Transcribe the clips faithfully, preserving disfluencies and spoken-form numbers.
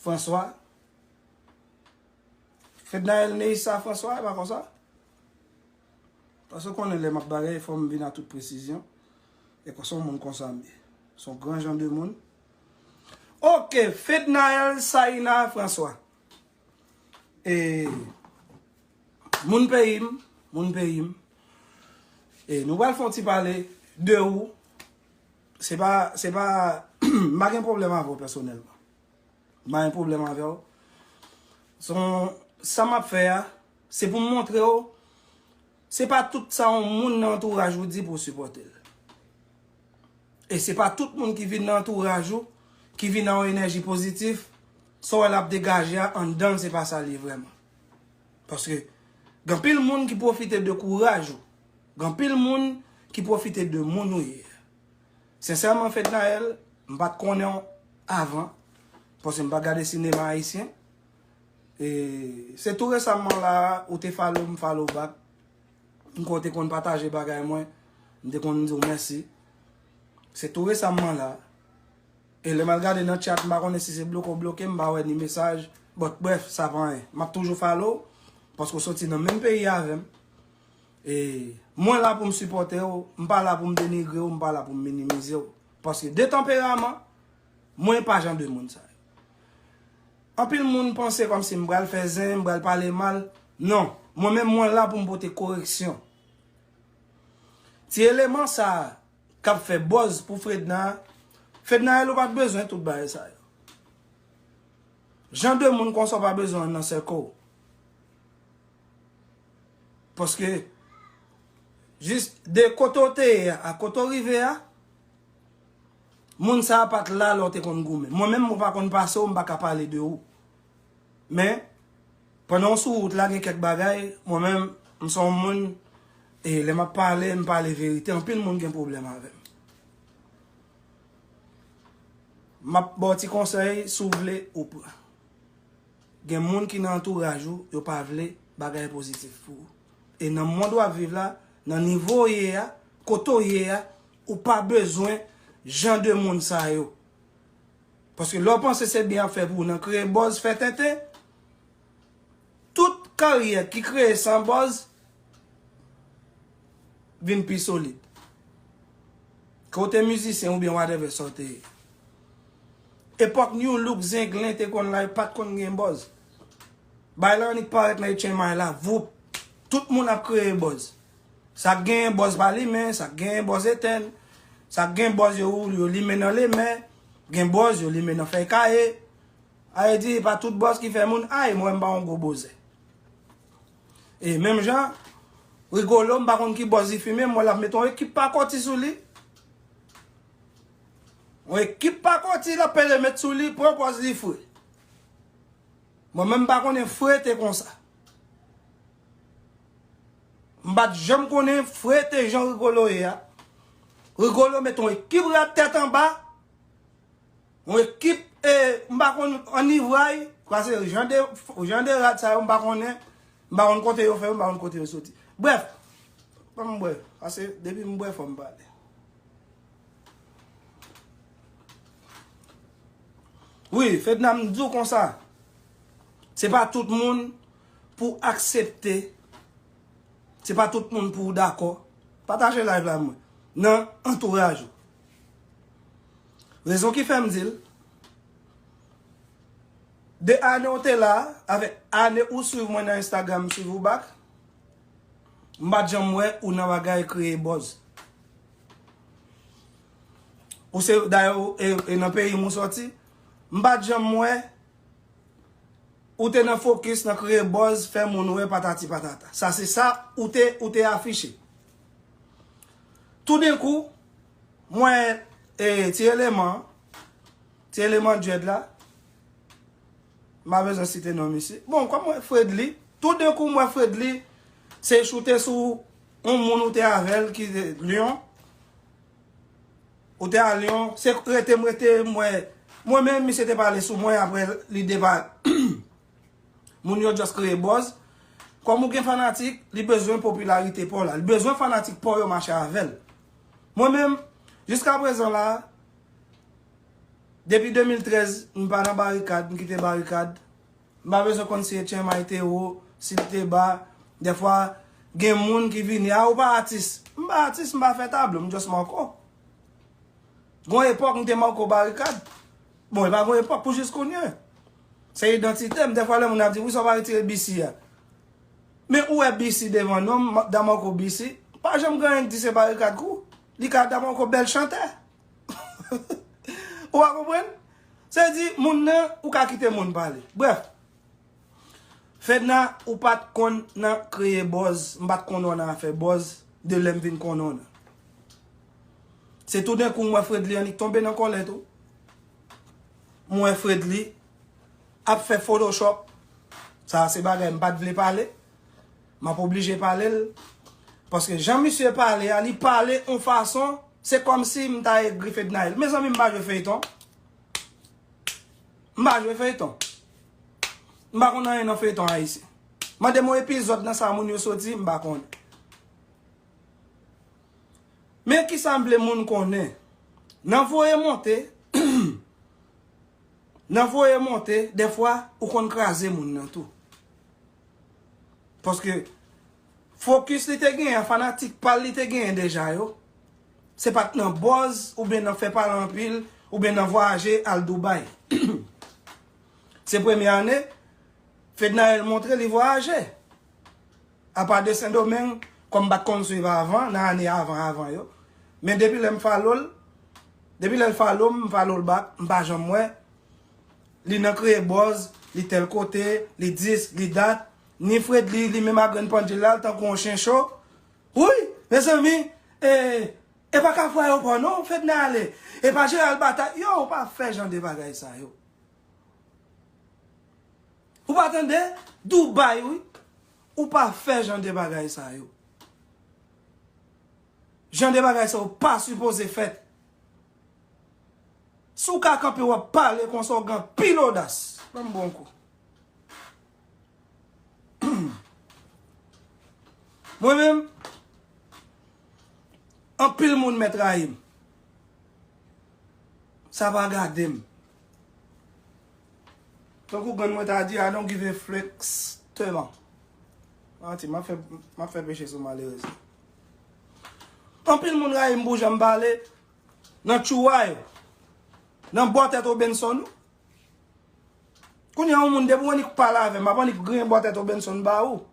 François. Fednaelle Neissa François, e pa konsa? Paske w konnen lè m ap bagay, fò m vin a tout presizyon. E konsa yon moun konsa m ye. Se yon gran jan de moun. Ok, Fednaelle Saïna François. E moun peyi m, moun peyi m. E nou pral fè yon ti pale de ou. Se pa, se pa, m pa gen pwoblèm avè w pèsonèlman. M pa gen pwoblèm avè w. Son, sa m ap fè a, se pou m montre w, se pa tout sa yon moun nan antouraj ou di pou w sipòte l. E se pa tout moun ki vin nan antouraj ou, ki vin nan yon enèji pozitif, sa w wè l ap degaje a, anndan l, se pa sa l ye vrèman. Paske, gen anpil moun ki pwofite de kouraj ou. Gen anpil moun ki pwofite de moun ou ye a. Sensèman, Fednaelle, m pa t konnen w avan, paske m pa gade sinema ayisyen. E se tou resaman la, ou te follow, m follow back. M kwè w te konn pataje bagay mwen, m te konn di w mèsi. Se tou resaman la. E lè m al gade nan chat, m pa konnen si se bloke w bloke, m pa wè ni mesaj. But brèf, sa pa anyen. M ap toujou follow, paske w soti nan menm peyi avè m. E mwen la pou m sipòte w, m pa la pou m denigre w, m pa la pou m minimize w. Paske de tanperaman, mwen pa jan de moun sa yo. Anpil moun panse kòmsi m pral fè zen, m pral pale mal. Non, mwen menm mwen la pou m pote koreksyon. Ti eleman sa a k ap fè buzz pou Fedna, Fednaelle ou pa t bezwen tout bagay sa yo. Jan de moun konsa w pa bezwen nan sèkòl w. Paske, jis de kote w te ye a, a kote w rive a, moun sa a pa t la lè w te konn goumen. Mwen menm, mwen pa konn pase w, m pa ka pale de ou. Men, pandan w sou wout la, gen kèk bagay, mwen menm, m se yon moun, e lè m ap pale, m pale verite. Anpil moun gen pwoblèm avè m. M ap ba w ti konsèy, si w vle, ou pran. Gen moun ki nan antouraj ou, yo pa vle bagay pozitif pou ou. E nan mond w ap viv la, nan nivo w ye a, kote w ye a, ou pa bezwen jan de moun sa yo. Paske lè w panse se byen y ap fè pou ou nan kreye buzz, fè tenten, tout karyè ki kreye san buzz vin pi solid. Ke w te mizisyen oubyen whatever sa w te ye. Epòk New Look Zenglen te konn la, yo pa t konn gen buzz. Bagay la annik parèt nan H M I la, voup. Tout moun ap kreye buzz. Sa k genyen buzz pa limen, sa k genyen buzz etèn. Sa k gen buzz yo, yo limen nan limen. Gen buzz yo limen nan fèy kaye. A vle di, pa tout buzz ki fè moun, ay, mwen m pa yon gwo bozè. E menm jan, Rigolo, m pa konn ki buzz li fimen, m wè l ap mete yon ekip pakòti sou li. Yon ekip pakòti l ap pede met sou li, pran buzz li fre. Mwen menm m pa konnen fre te konsa. M pa t janm konnen fre te jan Rigolo ye a. Rigolo met yon ekip rad tèt anba, yon ekip, e, m pa konn annivray, paske jan de, jan de rad sa yo, m pa konnen, m pa konn kote yo fè yo, m pa konn kote yo soti. Brèf, ban m bwè, paske depi m bwè, fò m pale. Wi, Fedna, m di w konsa, se pa tout moun pou aksepte, se pa tout moun pou w dakò. Pataje live la mwen, nan antouraj ou. Rezon ki fè m di l, de ane w te la, avèk ane ou swiv mwen nan Instagram, m swiv ou back, m pa t janm wè ou nan bagay kreye buzz. Ou se, dayè, ou, e, e nan peyi m ou sòti, m pa t janm wè ou te nan fokis nan kreye buzz, fè moun wè patati patata. Sa se sa ou te, ou te afiche. Toudenkou, mwen, e, ti eleman, ti eleman dread la, m pa bezwen site non misye. Bon, kòm mwen Fredly, toudenkou mwen Fredly, se choute sou yon moun ou te avè l ki te Lyon. Ou te a Lyon, se rete m rete, mwen, mwen menm, misye te pale sou mwen, apre li depale. Moun yo just kreye buzz. Kòm ou gen fanatik, li bezwen popilarite pa w la. Li bezwen fanatik pa w yo mache avè l. Mwen menm, jiska prezan la, Depi de mil trèz, m pa nan barikad, m kite barikad. M pa bezwen konn si H M I te wo, si l te ba. Dèfwa, gen moun ki vini, "A, ou pa atis." M pa atis, m pa fè tablo, m just Marco. Gon epòk, m te Marco barikad. Bon, e pa gon epòk, pou jis kounye a. Se idantite m. Dèfwa, lè moun ap di, "Wi, sa w pa retire B C a." Men ou wè B C devan non m, Da Marco B C. Pa janm gen anyen k di se barikad kou. Li ka Da Marco bèl chantè. Ou pa konprann? Se di, moun nan, ou ka kite moun pale. Brèf, Fedna, ou pa t konn nan kreye buzz, m pa t konn wè w nan afè buzz, de lè m vin konnen w nan. Se toudenkou m wè Fredly annik tonbe nan kòlèt ou. M wè Fredly ap fè Photoshop. Sa a se bagay m pa t vle pale. M ap oblije pale l. Paske jan misye pale a, li pale yon fason, se kòmsi m ta egri Fednaelle. Mezanmi, m pa jwe feyton. M pa jwe feyton. M pa konn anyen nan feyton ayisyen. Mande m yon epizòd nan sa moun yo soti, m pa konnen. Men kisa m vle moun konnen? Nan voye monte, nan voye monte, dèfwa, ou konn kraze moun nan tou. Paske fokis li te genyen, fanatik pa l li te genyen deja yo, se pa t nan buzz, oubyen nan fè pale anpil, oubyen nan vwayaje al Dubai. Se premye ane, Fednaelle montre li vwayaje. Apa de Sendomeng, kòm m pa t konn swiv avan, nan ane avan avan yo. Men depi lè m follow l, depi lè l follow m, m follow l back, m pa janm wè. Li nan kreye buzz, li tèl kote, li dis, li dat. Ni Fredly, li menm ak grenn pandjil la, l tankou yon chen cho. Wi, mezanmi, e, e pa Kafou Ayewopò non, Fednaelle. E pa Jeral Batay. Yo, ou pa fè jan de bagay sa yo. Ou pa tande? Dubai, wi. Ou pa fè jan de bagay sa yo. Jan de bagay sa yo pa sipoze fèt. Si w ka kanpe w ap pale konsa, w gen anpil odas. Ban m bon kou. Mwen menm, anpil moun mèt rayi m. Sa pa gade m. Tankou grann mwen ta di, "I don't give a flex tèman." Manti, m ap fè, m ap fè peche sou malerez. Anpil moun rayi m pou jan m pale nan tchouwa yo, nan bò tèt Obenson yo. Kounye a, yon moun depi w annik pale avè m, m ap annik griyen bò tèt Obenson ba ou.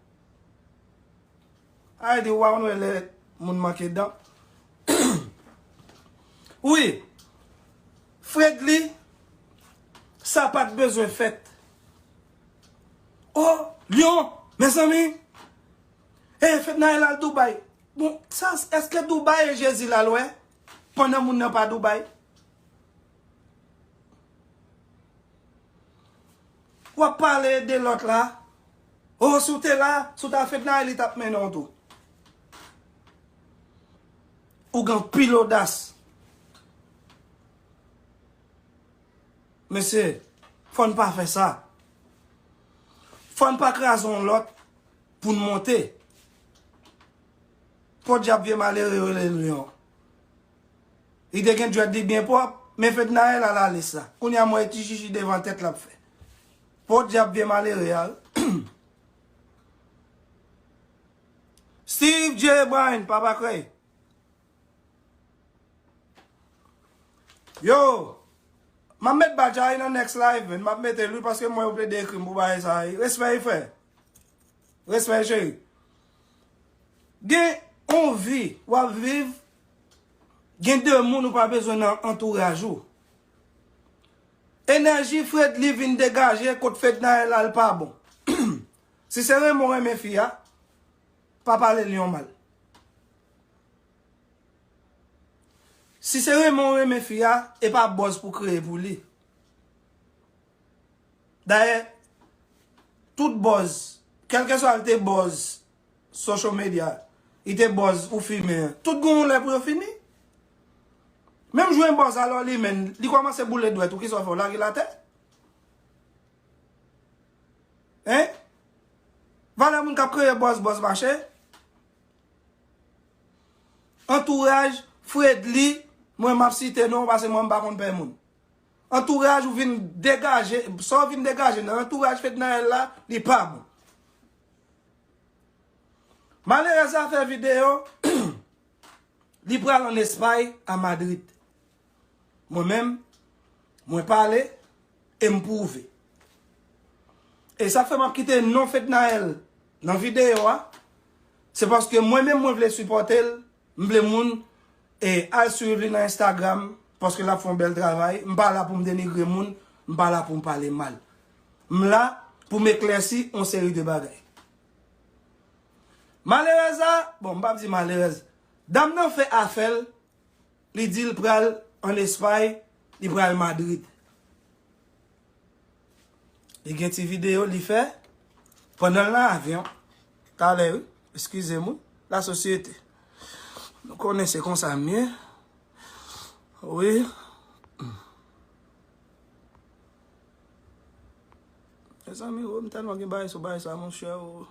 Ay di, w pa konn wè lè moun manke dan. Wi, Fredly, sa pa t bezwen fèt. O, Lyon, mezanmi, e, Fednaelle al Dubai. Bon, sa, èske Dubai e Jezi l al wè? Pandan moun nan pa Dubai? W ap pale de lòt la. O, si w te la, si w ta Fednaelle, li t ap mennen w tou. Ou gen anpil odas. Mesye, fò n pa fè sa. Fò n pa kraze yon lòt pou n monte. Podyab vye malere yo rele l Lyon. Li te gen djwèt li byen pwòp, men Fednaelle al ale sa. Kounye a m wè e ti chichi devan tèt l ap fè. Podyab vye malere a, wi. Steve J. Bryan, papa krèy. Yo, m ap met badj a nan next live, man. M ap mete l wi, paske m wè yo plede ekri m pou bagay sa a. Respè, frè. Respè, cheri. Gen yon vi w ap viv, gen de moun ou pa bezwen nan antouraj ou. Enèji Fredly vin degaje kot Fednaelle al pa bon. Si se renmen w renmen fi a, pa pale Lyon mal. Si se renmen w renmen fi a, e pa buzz pou kreye pou li. Dayè, tout buzz, kèlkeswa l te buzz social media, li te buzz ou fimen, tout gen yon lè pou yo fini. Menm jou en buzz alò li menm, li kòmanse boule dwèt ou, kisa w fè, w lage l atè? Hein? Valè moun k ap kreye buzz, buzz mache. Antouraj, Fredly, mwen m ap site non, paske mwen m pa konn pè moun. antouraj ou vin degaje, sa w vin degaje nan antouraj Fednaelle la, li pa bon. Malerèz la fè videyo, li pral ann Espay, a Madrid. Mwen menm, mwen pale e m pwouve. E sa k fè m ap kite non Fednaelle nan videyo a, se paske mwen menm mwen vle sipòte l, m vle moun e al swiv li nan Instagram, paske l ap fè yon bèl travay. M pa la pou m denigre moun, m pa la pou m pale mal. M la pou m eklèsi yon seri de bagay. Malerèz la, bon, m p ap di malerèz. Dam nan fè afè l, li di l pral ann Espay, li pral Madrid. Li gen ti videyo li fè pandan l nan avyon. Talè, wi. Eskize m, wi. Lasosyete. Nou konnen se konsa m ye. Wi. Mezanmi, wi, m tèlman gen bagay sou bagay sa, monchè, wi.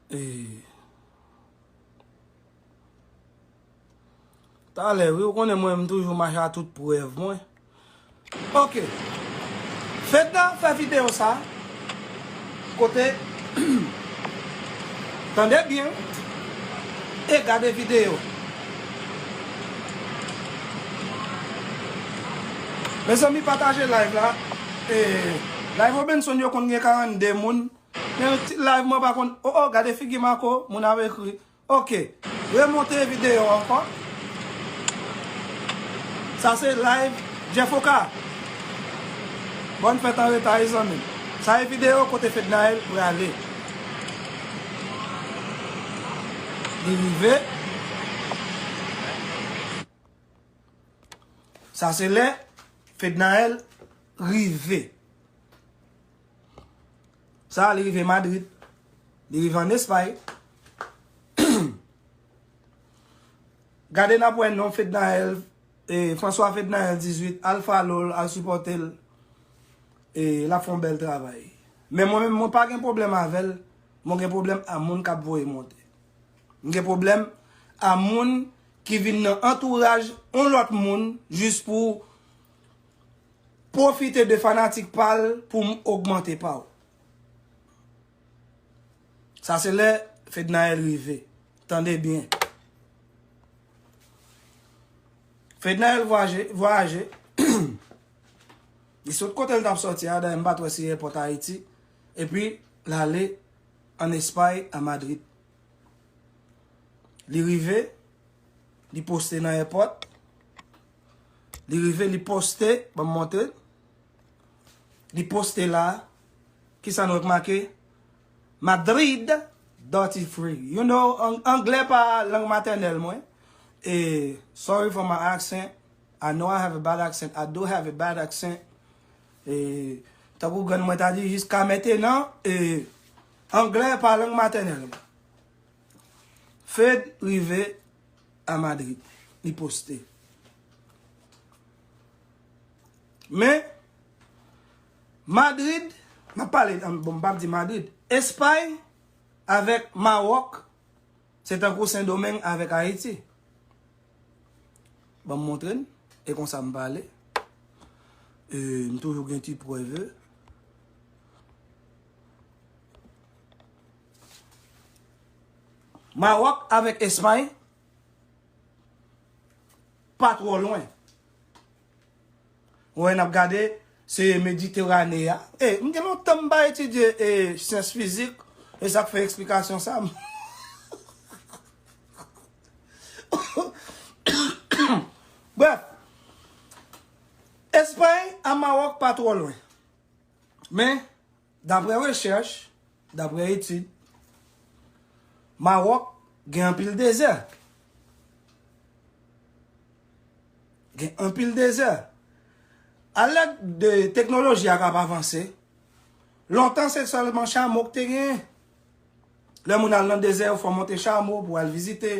E, talè, wi, ou konnen mwen, m toujou mache a tout prèv mwen. Ok. Fedna fè videyo sa. Kote, tande byen e gade videyo. Mezanmi, pataje live la. E, live Robinson yo konn gen karannde moun. Men ti live mwen pa konn. Oh, oh, gade figi Marco, moun ap ekri. Ok. Remonte videyo ankò. Sa se live Jeff Oka. Bòn fèt an reta, wi, zanmi. Sa e videyo kote Fednaelle prale. Li rive. Sa se lè Fednaelle rive. Sa, li rive Madrid. Li rive ann Espay. Gade n ap wè non Fednaelle, e, François Fednaelle dizuit, al follow l, al sipòte l. E, l ap fè yon bèl travay. Men mwen menm, mwen pa gen pwoblèm avè l. Mwen gen pwoblèm a moun k ap voye monte. M gen pwoblèm a moun ki vin nan antouraj yon lòt moun jis pou pwofite de fanatik pa l pou m ogmante pa w. Sa se lè Fednaelle rive. Tande byen. Fednaelle vwaje, vwayaje. Li sot kote l t ap sòti a, dayè m pa t wè si èpòt Ayiti. Epi, l ale ann Espay, a Madrid. Li rive, li poste nan èpòt. Li rive, li poste, ban m montre. Li poste la. Kisa nou wè k make? Madrid, dirty free. You know, ang-, anglè pa lang matènèl mwen. E, sorry for my accent. I know I have a bad accent. I do have a bad accent. E, tankou grann mwen ta di, jiska mentenan, e, anglè pa lang matènèl mwen. Fed rive a Madrid. Li poste. Men, Madrid, m ap pale, bon, m p ap di Madrid. Espay avèk Mawòk, se tankou Sendomeng avèk Ayiti. Ban m montre n, e konsa m pale. E, m toujou gen ti prèv. Mawòk avèk Espay, pa twò lwen. Ou wè, n ap gade, se Mediterane a. E, m gen lontan m pa etidye, e, syans fizik, e sa k fè eksplikasyon sa. Brèf, Espay a Mawòk pa twò lwen. Men, daprè rechèch, daprè etid, Mawòk gen anpil dezè. Gen anpil dezè. Alèd de teknoloji a k ap avanse, lontan se sèlman chamo k te genyen. Lè moun al nan dezè, yo fè w monte chamo pou al vizite.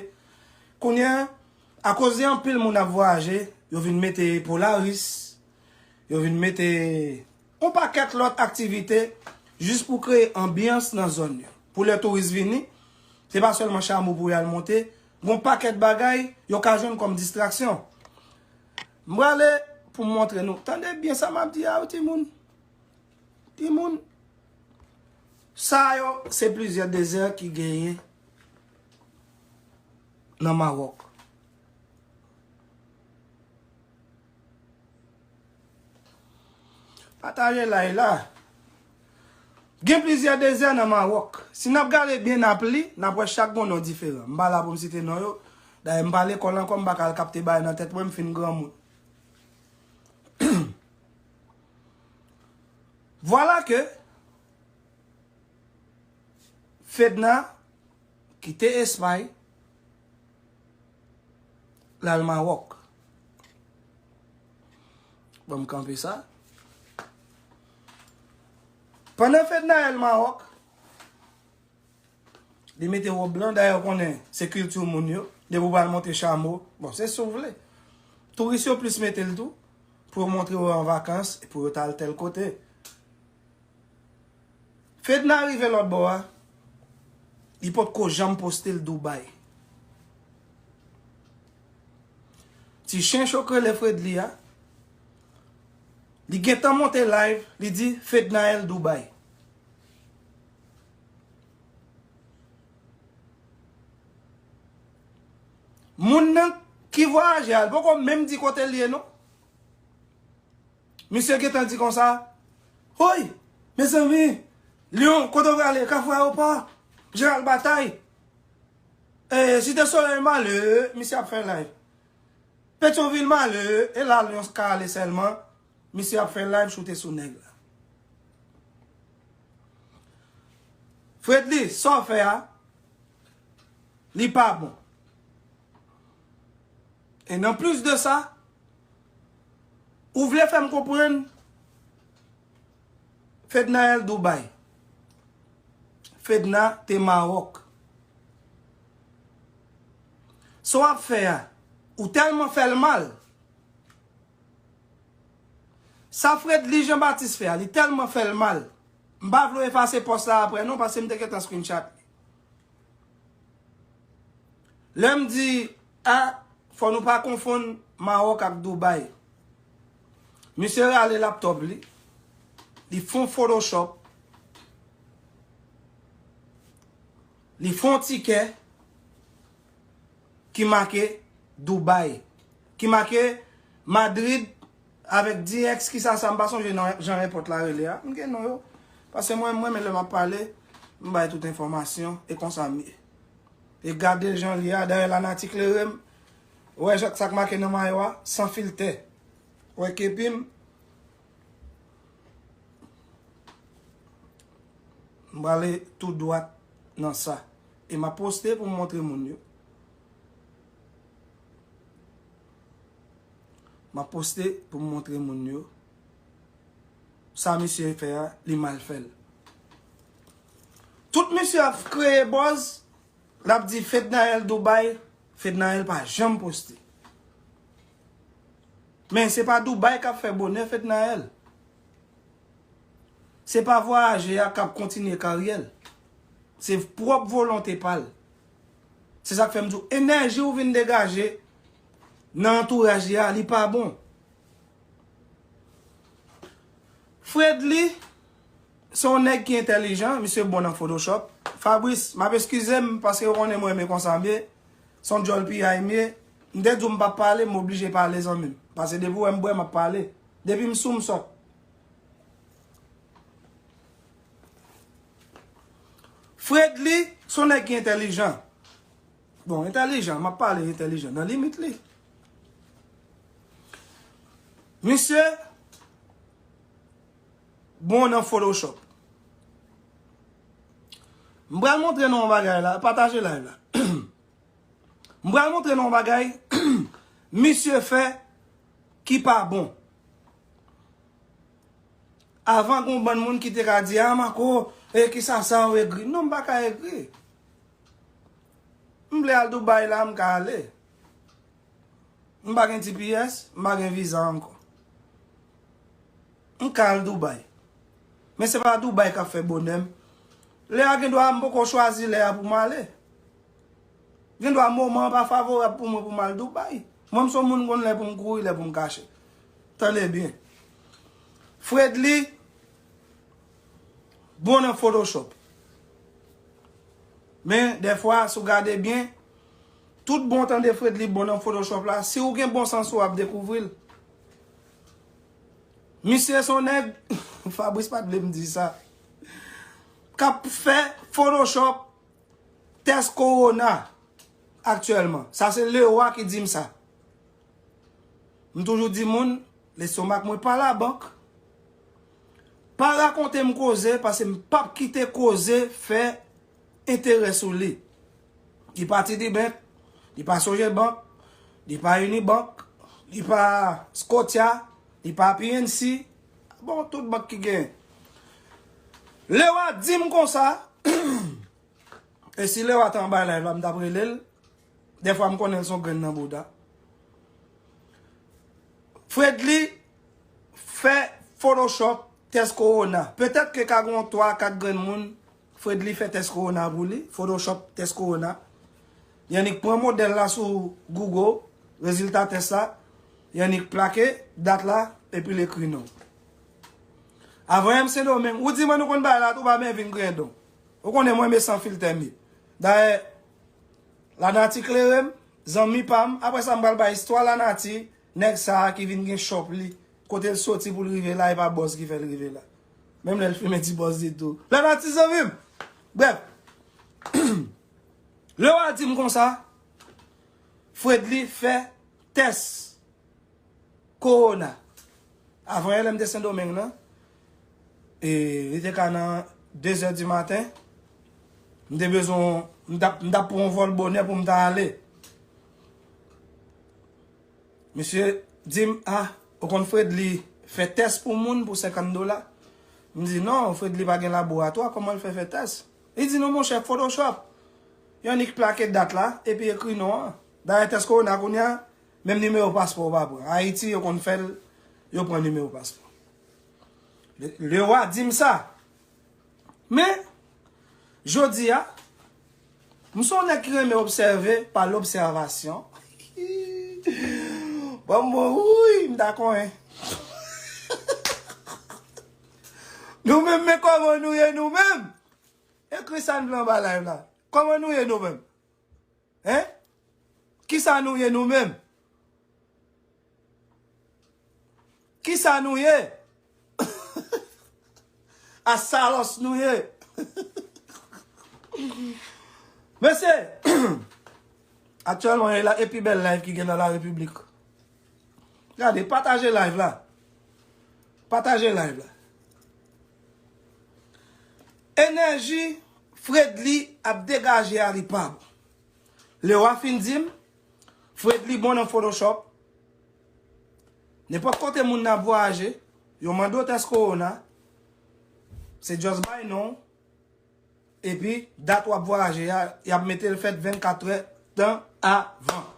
Kounye a, akoz de anpil moun ap vwayaje, yo vin mete Polaris, yo vin mete yon pakèt lòt aktivite jis pou kreye anbyans nan zòn yo. Pou lè touris vini, se pa sèlman chamo pou y al monte, gen yon pakèt bagay yo ka jwenn kòm distraksyon. M prale pou m montre nou. Tande byen sa m ap di a, wi, timoun. Timoun. Sa yo, se plizyè dezè ki genyen nan Mawòk. Pataje live la. Gen plizyè dezè nan Mawòk. Si n ap gade byen, n ap li, n ap wè chak gon non diferan. M pa la pou m site non yo. Dayè, m pa lekòl ankò, m pa ka al kapte bagay nan tèt mwen, m fin granmoun. Vwala ke Fedna kite Espay, l al Mawòk. Ban m kanpe sa. Pandan Fedna al Mawòk, li mete wòb blan, dayè w konnen se kilti moun yo. Depi w pral monte chamo, bon, se si w vle. Touris yo plis mete l tou, pou yo montre yo an vakans, pou yo t al tèl kote. Fedna rive lòt bò a, li potko janm poste l Dubai. Ti chen cho k rele Fredly a, li gentan monte live, li di Fedna al Dubai. Moun nan ki vwayaje a, li poko menm di kote l ye non. Misye gentan di konsa, "Woy, mezanmi, Lyon, kote w prale? Kafou Ayewopò, Jeneral Batay. E, Site Solèy, malere, misye ap fè live. Petyonvil, malere, e la Lyon ka ale sèlman, misye ap fè live, choute sou nèg la." Fredly, sa w fè a, li pa bon. E nan plis de sa, ou vle fè m konprann Fedna al Dubai. Fedna te Mawòk. Sa w ap fè a, ou tèlman fè l mal. Sa Fredly Jean Baptiste fè a, li tèlman fè l mal. M pa vle w efase pòs la apre non, paske m te gentan screenshot li. Lè m di, a, fò nou pa konfonn Mawòk ak Dubai. Misye rale laptòp li, li fè yon Photoshop, li fè yon tikè ki make Dubai, ki make Madrid avèk D X, kisa sa, m pa sonje nan jan èpòt la rele a. M gen non yo. Paske mwen, mwen menm lè m ap pale, m bay tout enfòmasyon, e konsa m ye. E gade jan l ye a, dayè lanati klere m. Ou wè sa k make nan mayo a, san filtè. Ou wè kepi m. M prale tou dwat nan sa. E m ap poste pou m montre moun yo. M ap poste pou m montre moun yo. Sa misye fè a, li mal fè l. Tout misye ap kreye buzz, l ap di Fedna al Dubai, Fedna al pa janm poste. Men se pa Dubai k ap fè bonè Fedna al. Se pa vwayaje a k ap kontinye karyè l. Se pwòp volonte pa l. Se sa k fè m di w, enèji ou vin degaje nan antouraj li a, li pa bon. Fredly, se yon nèg ki entèlijan, misye bon nan Photoshop. Fabrice, m ap eskize m, paske ou konnen mwen menm konsa m ye. Se yon djòl piyay m ye. M te di w m p ap pale, m oblije pale, zanmi m. Paske depi w wè m bwè, m ap pale. Depi m sou, m sòt. Fredly, se yon nèg ki entèlijan. Bon, entèlijan, m ap pale entèlijan, nan limit li. Misye bon nan Photoshop. M pral montre nou yon bagay la, pataje live la. M pral montre nou yon bagay misye fè ki pa bon. Avan, gen yon bann moun ki te ka di, "A, Marco, e kisa sa, ou egri?" Non, m pa ka egri. M vle al Dubai la, m ka ale. M pa gen G P S, m pa gen viza ankò. M ka al Dubai. Men se pa Dubai k ap fè bonè m. Lè a gen dwa m poko chwazi lè a pou m ale. Gen dwa moman an pa favorab pou mwen pou m al Dubai. Mwen, m se yon moun konn lè pou m kouri, lè pou m kache. Tande byen. Fredly bon nan Photoshop. Men, dèfwa, si w gade byen, tout bon tande Fredly bon nan Photoshop la, si w gen bon sans ou ap dekouvri l. Misye se yon nèg, Fabrice pa t vle m di sa, k ap fè Photoshop tès kowona aktyèlman. Sa se Lewa ki di m sa. M toujou di moun, lestomak mwen pa labank. Pa rakonte m koze, paske m p ap kite koze fè enterè sou li. Li pa T D Bank, li pa Sogebank, li pa Unibank, li pa Scotia, li pa P N C. Bon, tout bank ki genyen. Lewa di m konsa, e si Lewa t anba live la, m t ap rele l. Dèfwa m konnen l se yon grenn nan bouda. Fredly fè Photoshop tès kowona. Petèt ke ka gen yon twa, kat grenn moun Fredly fè tès kowona pou li, Photoshop tès kowona. Yannick pran modèl la sou Google, rezilta tès la, Yannick plake dat la, epi l ekri non. Avan M C Domingue, ou di mwen nou konn bagay la tou, pa men vin griyen don. Ou konnen mwen men san filtè m ye. Dayè, Lanati klere m, zanmi pa m. Apre sa, m pral bay istwa Lanati, nèg sa a ki vin gen shop li. Kote l soti pou l rive la, e pa bòz ki fè l rive la. Menm lè l fimen ti bòz li tou. Lanati zanmi m! Brèf, Lewa di m konsa, Fredly fè tès kowona. Avan yè lè m te Sendomeng nan, e, li te ka nan de zè di maten. M te bezwen, m t ap, m t ap pran yon vòl bonè pou m ta ale. Misye di m, "Ah, ou konn Fredly fè tès pou moun pou senkant dola?" M di, "Non, Fredly pa gen laboratwa, kòman l fè fè tès?" Li di, "Non, monchè, Photoshop." Yo annik plake dat la, epi ekri non an. Dayè tès kowona kounye a, menm nimewo paspò ou pa pran. Ayiti, yo konn fè l, yo pran nimewo paspò. Le, Lewa di m sa. Men, jodi a, m se yon nèg ki renmen obsève pa lobsèvasyon. Bon, bon, wouy, m ta konyen. Nou menm, men kòman nou ye nou menm? Ekri sa n vle anba live la. Kòman nou ye nou menm? Hein? Kisa nou ye nou menm? Kisa nou ye? Asalòs nou ye. Mesye, aktyèlman, e la, e pi bèl live ki gen nan la repiblik. Gade, pataje live la. Pataje live la. Enèji Fredly ap degaje a, li pa bon. Lewa fin di m, Fredly bon nan Photoshop. Nenpòt kote moun nan ap vwayaje, yo mande w tès kowona, se just bay non w, epi dat w ap vwayaje a, y ap mete l fèt vennkat è tan avan.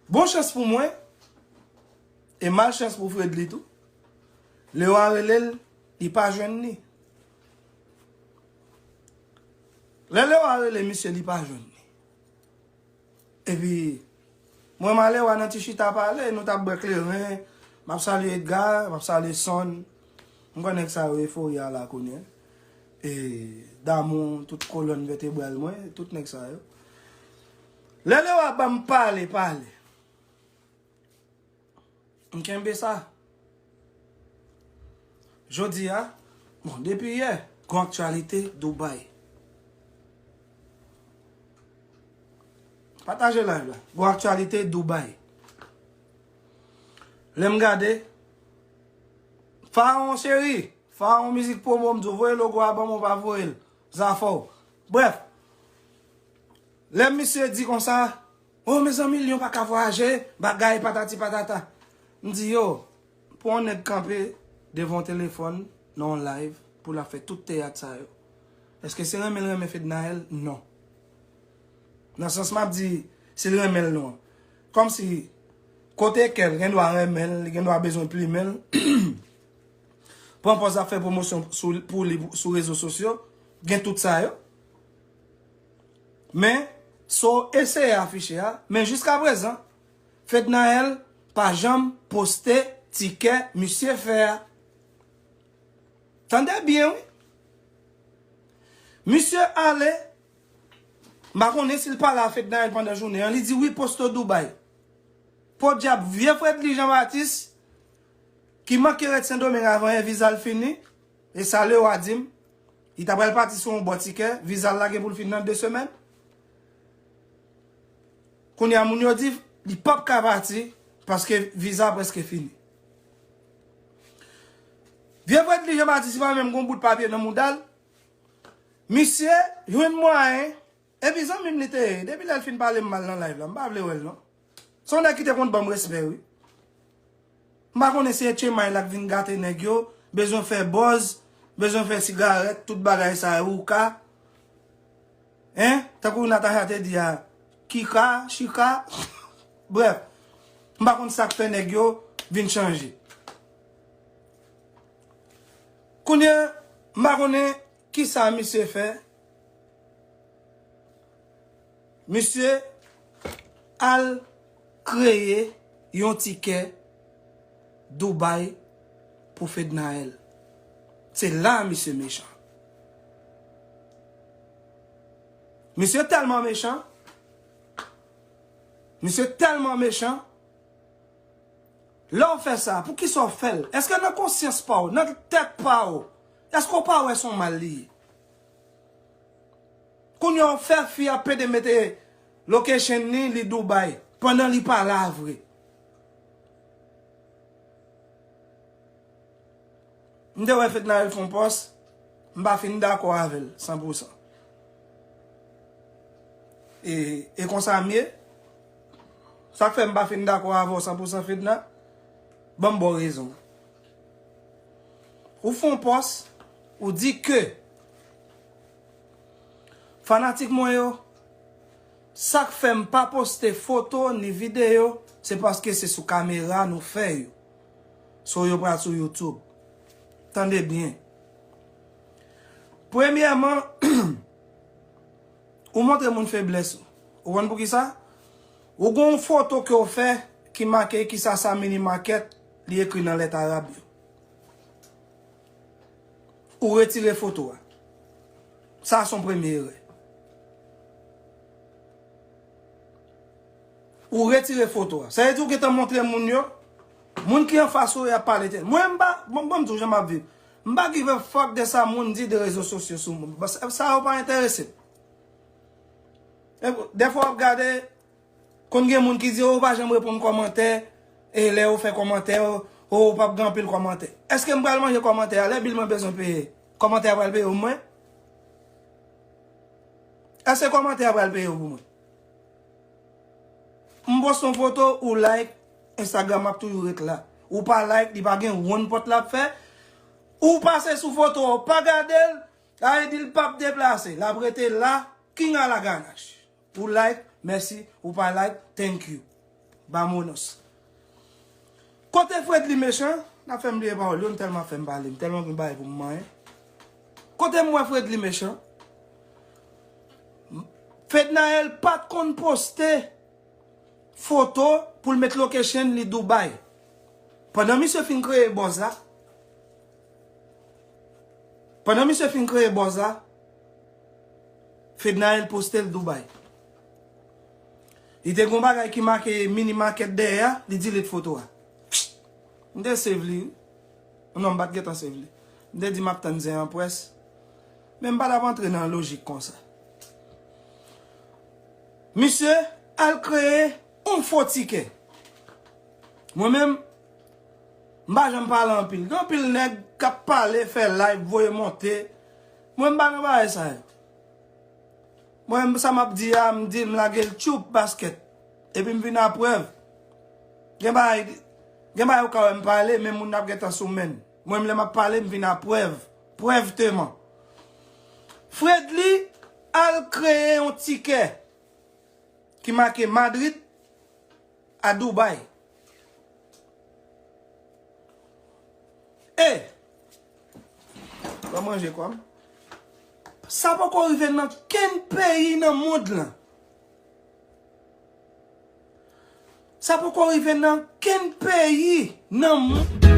Bon chans pou mwen, e malchans pou Fredly tou. Lewa rele l, li pa jwenn li. Lè Lewa rele misye, li pa jwenn li. Epi, mwen m a Lewa nan ti chita pale, nou t ap bwè kleren. M ap salye Edgar, m ap salye Son. M kwè nèg sa yo efori a la kounye. E, Damou, tout kolòn vètebral mwen, tout nèg sa yo. Lè Lewa ban m pale, pale. M kenbe sa. Jodi a, bon, depi yè, gon aktyalite Dubai. Pataje live la. Gon aktyalite Dubai. Lè m gade, Faron cheri, Faron mizik pwomo, m di w voye logo a ban m, ou pa voye l. Zafè w. Brèf, lè misye di konsa, "Oh, mezanmi, Lyon pa ka vwayaje, bagay patati patata." M di, "Yo, pou yon nèg kanpe devan yon telefòn nan yon live pou l ap fè tout teyat sa yo, èske se renmen l renmen Fednaelle? Non." Nan sans m ap di, si l renmen l non. Kòmsi, kote kè l, gen dwa renmen l, li gen dwa bezwen plimen l. Pran pòz ap fè pwomosyon sou, pou li sou rezo sosyo. Gen tout sa yo. Men, So, eseye afiche a, men jiskaprezan, Fednaelle pa janm poste tikè misye fè a. Tande byen, wi. Misye ale, m pa konnen si l pale a Fednaelle pandan jounen an, li di, wi, poste Dubai. Podyab, vye Fredly Jean Baptiste, ki manke ret Sendomeng avan yè viza l fini, e sa Lewa di m, li ta pral pati sou yon bon tikè, viza l la gen pou l fin nan de semèn. Kounye a, moun yo di, li p ap ka pati, paske viza prèske fini. Vye Fredly Jean Baptiste pa menm gon bout papye nan mouda l. Misye jwenn mwayen, epi zanmi m li te ye, depi lè l fin pale m mal nan live la, m pa vle wè l non. Se yon nèg ki te konn ban m respè, wi. M pa konnen si e tchemay la k vin gate nèg yo, bezwen fè buzz, bezwen fè sigarèt, tout bagay sa yo, ou ka. Hein? Tankou Natacha te di a, kika, chika. Brèf, m pa konn sa k fè nèg yo vin chanje. Kounye, m pa konnen kisa misye fè. Misye al kreye yon tikè Dubai pou Fednaelle. Se la misye mechan. Misye tèlman mechan. Misye tèlman mechan. Lè w fè sa, poukisa w fè l? Èske nan konsyans pa w, nan tèt pa w, èske w pa wè se yon mal li ye? Kounye a w fè fi a pede mete location li, li Dubai, pandan li pa la vre. M te wè Fednaelle fè yon pòs, m pa fin dakò avè l san pou san. E, e konsa m ye. Sa k fè m pa fin dakò avè w san pou san Fedna, ban m ba w rezon. Ou fè yon pòs, ou di ke fanatik mwen yo, sa k fè m pa poste foto ni videyo, se paske se sou kamera nou fè yo. So yo pral sou YouTube. Tande byen. Premyèman, ou montre moun feblès ou. Ou konn poukisa? Ou gon foto ke w fè ki make kisa sa mini market li ekri nan lèt arab yo. Ou retire foto a. Sa se yon premye erè. Ou retire foto a. Sa vle di ou gentan montre moun yo, moun ki anfas ou yo ap pale tèl. Mwen m pa, bon, bon, m di w jan m ap viv. M pa give a fuck de sa moun di de rezo sosyo sou moun. Sa, sa yo pa enterese m. E, dèfwa w ap gade, konn gen moun ki di, "O, ou pa janm reponn kòmantè, e lè yo fè kòmantè, o, o, ou p ap gen anpil kòmantè." Èske m pral manje kòmantè a? Lè bil mwen bezwen peye, kòmantè a pral peye pou mwen? Èske kòmantè a pral peye pou mwen? M poste yon foto, ou like, Instagram ap toujou ret la. Ou pa like, li pa gen wonn pòt l ap fè. Ou pase sou foto a, ou pa gade l, sa vle di l p ap deplase. L ap rete la, king a la ganache. Ou like, mèsi. Ou pa like, thank you. Vamonos. Kote Fredly mechan, n ap fè m bliye pawòl yo, m tèlman fè m pale, m tèlman gen bagay pou m manyen. Kote m wè Fredly mechan? Fednaelle pa t konn poste foto pou l met location li Dubai. Pandan misye fin kreye buzz la, pandan misye fin kreye buzz la, Fednaelle poste l Dubai. Li te gon bagay ki make mini market dèyè a, li delete foto a. M te save li, wi. Non, m pa t gentan save li. M te di m ap tann zen an près. Men m pa t ap antre nan lojik konsa. Misye al kreye yon fo tikè. Mwen menm, m pa janm pale anpil. Gen anpil nèg k ap pale, fè live, voye monte. Mwen, m pa nan bagay sa yo. Mwen, sa m ap di a, m di, m lage l tchoup baskèt. Epi m vin a prèv. Gen bagay, gen bagay ou ka wè m pale, men moun ap gentan sou men. Mwen, lè m ap pale, m vin a prèv. Prèv teman. Fredly al kreye yon tikè ki make Madrid a Dubai. E, ban manje kwa m. Sa poko rive nan kenn peyi nan mond lan. Sa poko rive nan kenn peyi nan mond.